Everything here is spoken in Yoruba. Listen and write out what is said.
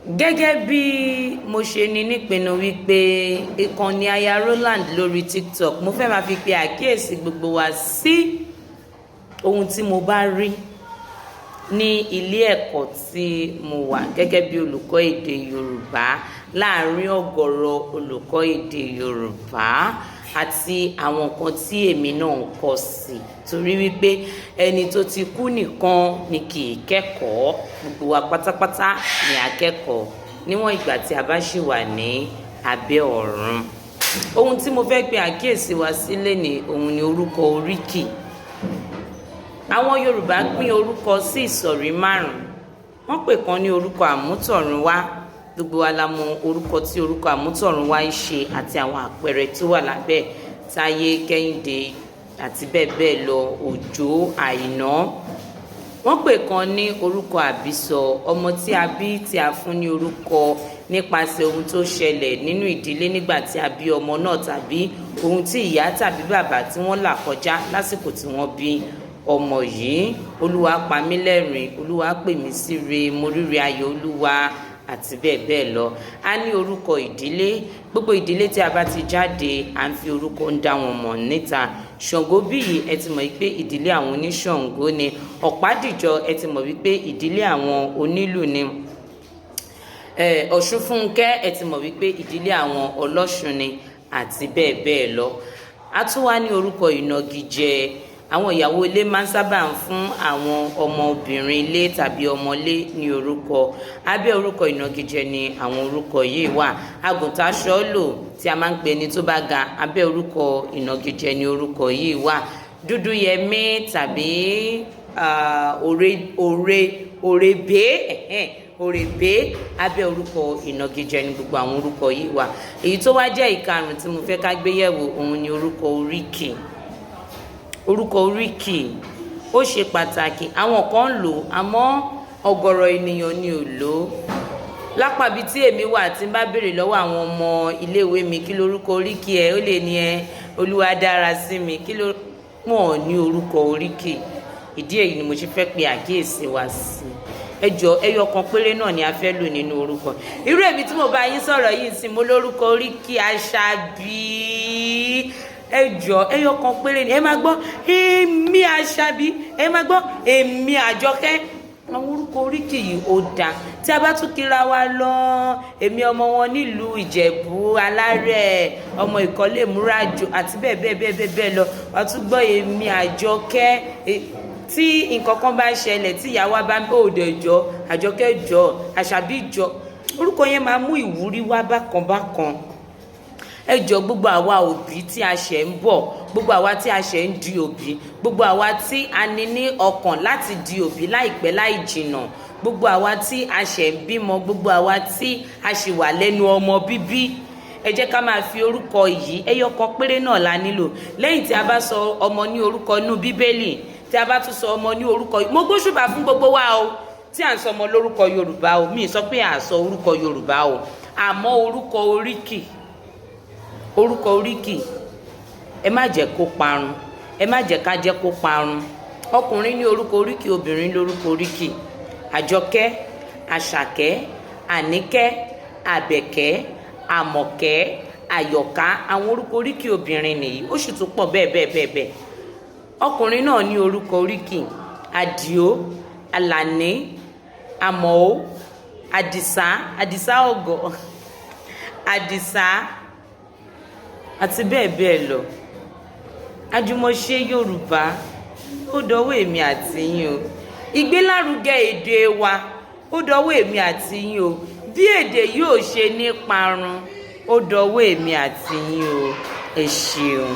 Gẹ́gẹ́ bí mo ṣe ní nípinnu wípé ìkànnì Aya Roland lórí TikTok, mo fẹ́ máa fi pe àkíyèsí gbogbo wa sí ohun tí mo bá rí ní ilé ẹ̀kọ́ tí mo wà gẹ́gẹ́ bí olùkọ́ èdè Yorùbá láàárín ọ̀gọ̀rọ̀ olùkọ́ èdè Yorùbá àti àwọn nǹkan tí èmi náà ń kọ́ sí, torí wípé ẹni tó ti kú nìkan ni kì í kẹ́kọ̀ọ́. Gbogbo wa pátápátá ni akẹ́kọ̀ọ́ níwọ̀n ìgbà tí a bá ṣì wà ní abẹ́ ọ̀run. Ohun tí mo fẹ́ pe àkíyèsí wa sí lénìí, òun ni orúkọ oríkì. Àwọn Yorùbá pín orúkọ sí ìsọ̀rí márùn-ún. Wọ́n pè kan ní orúkọ àmútọ̀runwá. Gbogbo wa la mọ orúkọ tí orúkọ àmútọ̀runwá ń ṣe àti àwọn àpẹẹrẹ tó wà lábẹ́: Táyé, Kẹ́hìndé àti bẹ́ẹ̀ bẹ́ẹ̀ lọ, Òjó, Àìná. Wọ́n pè kan ní orúkọ àbísọ, ọmọ tí a bí tí a fún ní orúkọ nípasẹ̀ ohun tó ṣẹlẹ̀ nínú ìdílé nígbà tí a bí ọmọ náà tàbí ohun tí ìyá tàbí bàbá tí wọ́n là kọjá lásìkò tí wọ́n bí ọmọ yìí. Olúwa pa mí lẹ́rìn, Olúwa pè mí síre, mo ríre ayọ̀ Olúwa àti bẹ́ẹ̀ bẹ́ẹ̀ lọ. A ní orúkọ ìdílé. Gbogbo ìdílé tí a bá ti jáde, à ń fi orúkọ ń dá wọn mọ̀ níta. Ṣàngó bíyì, ẹ ti mọ̀ wípé ìdílé àwọn oníṣàngó ni. Ọ̀pádìjọ, ẹ ti mọ̀ wípé ìdílé àwọn onílù ni. Ọ̀ṣunfúnkẹ́, ẹ ti mọ̀ wípé ìdílé àwọn ọlọ́ṣun ni àti bẹ́ẹ̀ bẹ́ẹ̀ lọ. A tún wá ní orúkọ ìnagijẹ. Àwọn ìyàwó ilé máa ń sábà ń fún àwọn ọmọbìnrin ilé tàbí ọmọlé ní orúkọ. Abẹ́ orúkọ ìnagijẹ ni àwọn orúkọ yìí wà. Àgùntàṣọ́lò tí a máa ń pè ní tó bá ga, abẹ́ orúkọ ìnagijẹ ni orúkọ yìí wà. Dúdúyẹmí tàbí òre òre òrèbé, òrèbé, abẹ́ orúkọ ìnagijẹ ni gbogbo àwọn orúkọ yìí wà. Èyí tó wá jẹ́ ìkarùn tí mo fẹ́ ká gbé yẹ̀wò, òun ni orúkọ oríkì. Orúkọ oríkì ó ṣe pàtàkì. Àwọn kan ń lò, àmọ́ ọ̀gọ̀rọ̀ ènìyàn ni ò lò ó. Lápá ibi tí èmi wà, tí n bá béèrè lọ́wọ́ àwọn ọmọ iléèwé mi, kí lorúkọ oríkì ẹ, ó lè ní ẹ Olúwa dára sí mi. Kí ló wọn ò ní orúkọ oríkì? Ìdí èyí ni mo ṣe fẹ́ pe àkíyèsí wa sí. Ẹ jọ, ẹyọ kan péré náà ni a fẹ́ lò nínú orúkọ. Irú èmi tí mo bá yín sọ̀rọ̀ yìí sí, mo lórúkọ oríkì Àṣàbí. Ẹ jọ, ẹyọ kan péré ni. Ẹ máa gbọ́ èmi Àṣàbí, ẹ máa gbọ́ èmi Àjọkẹ́. Àwọn orúkọ oríkì yìí ó dáa tí a bá tún kíra wa lọ. Èmi ọmọ wọn nílùú Ìjẹ̀bú Alárẹ̀, ọmọ Ìkọ́lé Múràjò àti bẹ́ẹ̀ bẹ́ẹ̀ bẹ́ẹ̀ bẹ́ẹ̀ bẹ́ẹ̀ lọ. Wàá tún gbọ́ èmi Àjọkẹ́. Tí nǹkan kan bá ṣẹlẹ̀, tí ìyàwó bá ń bẹ òde, jọ Àjọkẹ́, jọ Àṣàbí, jọ, orúkọ yẹn máa mú ìwúrí wá bákan bákan. Ẹ jọ, gbogbo àwa òbí tí a ṣẹ̀ ń bọ̀, gbogbo àwa tí a ṣẹ̀ ń di òbí, gbogbo àwa tí a ní ní ọkàn láti di òbí láìpẹ́ láì jìnà, gbogbo àwa tí a ṣẹ̀ ń bímọ, gbogbo àwa tí a ṣì wà lẹ́nu ọmọ bíbí, ẹ jẹ́ ká máa fi orúkọ yìí, ẹyọ kan péré náà la nílò. Lẹ́yìn tí a bá sọ ọmọ ní orúkọ inú Bíbélì, tí a bá tún sọ ọmọ ní orúkọ, mo gbóṣùbà fún gbogbo wa o tí à ń sọ ọmọ lórúkọ Yorùbá o. Mi sọ pé à sọ orúkọ Yorùbá o, àmọ́ orúkọ oríkì, orúkọ oríkì, ẹ má jẹ́ kó parun, ẹ má jẹ́ ká jẹ́ kó parun. Ọkùnrin ní orúkọ oríkì, obìnrin lórúkọ oríkì: Àjọkẹ́, Àṣàkẹ́, Àníkẹ́, Àbẹ̀kẹ́, Àmọ̀kẹ́, Àyọ̀ká. Àwọn orúkọ oríkì obìnrin nìyí, ó sì tún pọ̀ bẹ́ẹ̀ bẹ́ẹ̀ bẹ́ẹ̀ bẹ́ẹ̀. Ọkùnrin náà ní orúkọ oríkì: Àdìó, Àlàní, Àmọ̀ó, Àdìsá, Àdìsá ọ̀gọ̀, Àdìsá àti bẹ́ẹ̀ bẹ́ẹ̀ lọ. Àjùmọ̀ṣe Yorùbá, ó dọwọ́ èmi àti yín o. Ìgbélárugẹ èdè wa, ó dọwọ́ èmi àti yín o. Bí èdè yóò ṣe ní parun, ó dọwọ́ èmi àti yín o. Ẹ ṣeun.